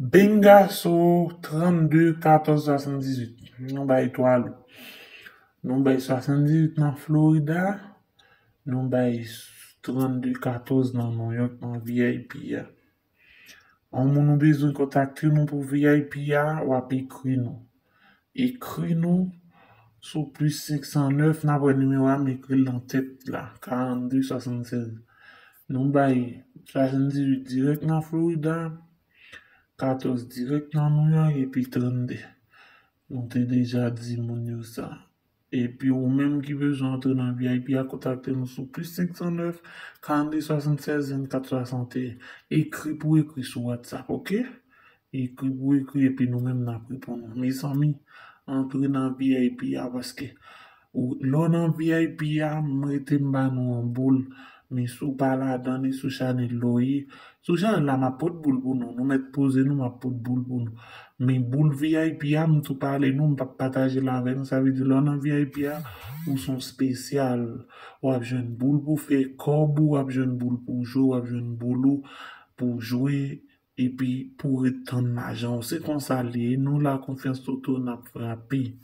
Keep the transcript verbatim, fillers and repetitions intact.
Bengaso, trannde katòz swasanndizuit. Nou bay twa lou. Nou bay swasanndizuit nan Florida. Nou bay trannde katòz nan New York nan V I P a. Yon moun ou bezwen kontakte nou pou V I P a, w ap ekri nou. Ekri nou sou plis senk san nèf, n ap wè nimewo a, m ekri l nan tèt la, karannde swasannsèz. Nou bay swasanndizuit dirèk nan Florida, katòz dirèk nan New York, epi trannde. Nou te deja di moun yo sa. Epi ou menm ki bezwen antre nan V I P a, kontakte nou sou plis senk san nèf, karannde swasannsèz, vennkat swasanteyen. Ekri pou ekri sou WhatsApp, oke? Ekri pou ekri, epi nou menm n ap reponn ou. Mezanmi, antre nan V I P a, paske ou, lè w nan V I P a, m rete m ba nou yon boul. Men si w pa ladan, ni sou chanèl la w ye, sou chanèl la, m ap pot boul pou nou. Nou mèt poze nou, m ap pot boul pou nou. Men boul V I P a, m tou pale nou, m p ap pataje l avè nou. Sa vle di, lè w nan V I P a, ou se yon espesyal. W ap jwenn boul pou fè kòb ou, w ap jwenn boul pou jwe, w ap jwenn boul ou pou jwe, epi pou ret tann lajan w. Se konsa l ye. Nou la, Konfyans Toto, n ap frape.